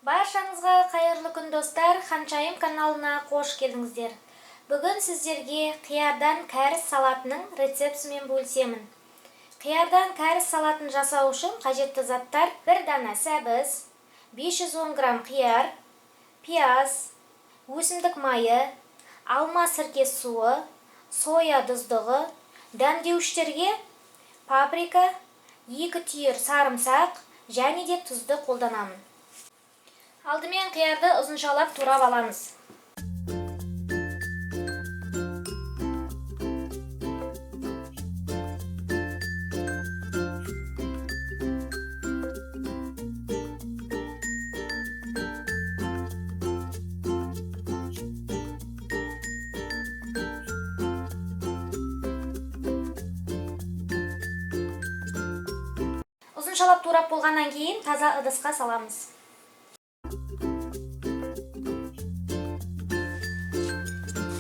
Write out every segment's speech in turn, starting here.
Баршаңызға қайырлы күн, достар! Ханшайым каналына қош келдіңіздер. Бүгін сіздерге қиярдан кәріс салатының рецептісімен бөлісемін. Қиярдан кәріс салатын жасау үшін қажетті заттар: бір дана сәбіз, 510 грамм қияр, пияз, өсімдік майы, алма сірке суы, соя тұздығы, дәмдеуіштерге паприка, 2 түйір сарымсақ және де тұзды қолданамын. Алдымен қиярды ұзыншалап турап аламыз. Ұзыншалап турап болғаннан кейін таза ыдысқа саламыз.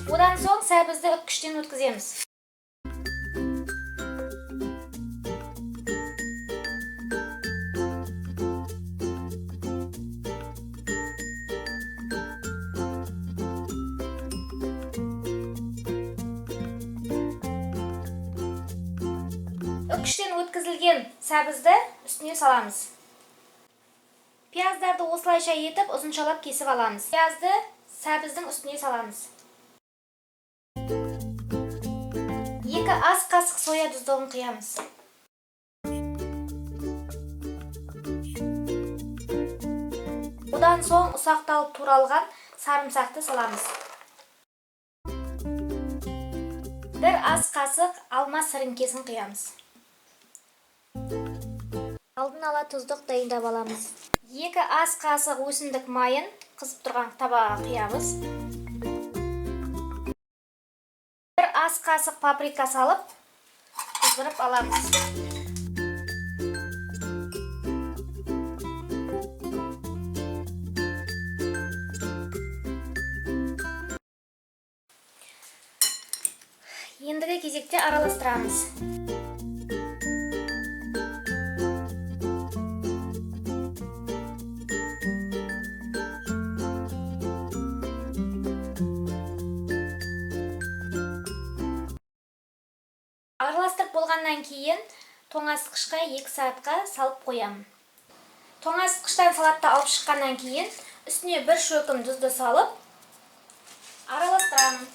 Одан соң сәбізді үккіштен өткіземіз. Үккіштен өткізілген сәбізді үстіне саламыз. Пияздарды осылайша етіп ұзыншалап кесіп аламыз. Пиязды сәбіздің үстіне саламыз. 2 ас қасық соя тұздығын құямыз. Одан соң ұсақталып туралған сарымсақты саламыз. 1 ас қасық алма сіріңкесін құямыз. Алдын ала тұздық дайындап аламыз. 2 ас қасық өсімдік майын қызып тұрған табаға құямыз. 1 ас қасық паприка салып, қыздырып аламыз. Ендігі кезекте араластырамыз. Араластырып болғаннан кейін тоңазытқышқа 2 сағатқа салып қоямын. Тоңазытқыштан салатты алып шыққаннан кейін үстіне бір шөкім тұзды салып араластырамын.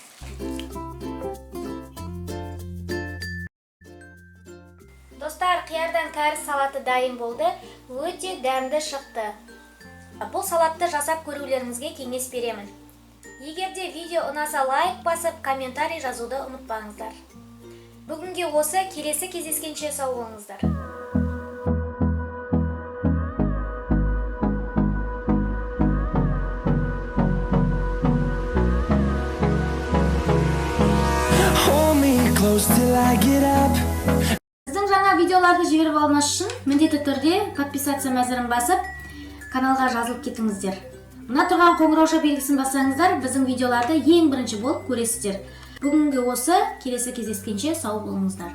Достар, қиярдан кәріс салаты дайын болды. Өте дәмді шықты. Бұл салатты жасап көрулеріңізге кеңес беремін. Егер де видео ұнаса, лайк басып, комментарий жазуды ұмытпаңыздар. Бүгінге осы, келесі кездескенше сау болыңыздар. Hold me close till I get up. Біздің жаңа видеоларды жіберіп алмас үшін міндетті түрде подписаться мәзірін басып, каналға жазылып кетіңіздер. Мына тұрған қоңырауша белгісін бассаңыздар, біздің видеоларды ең бірінші болып көресіздер. Бүгінгі осы, келесі кездескенше сау болыңыздар.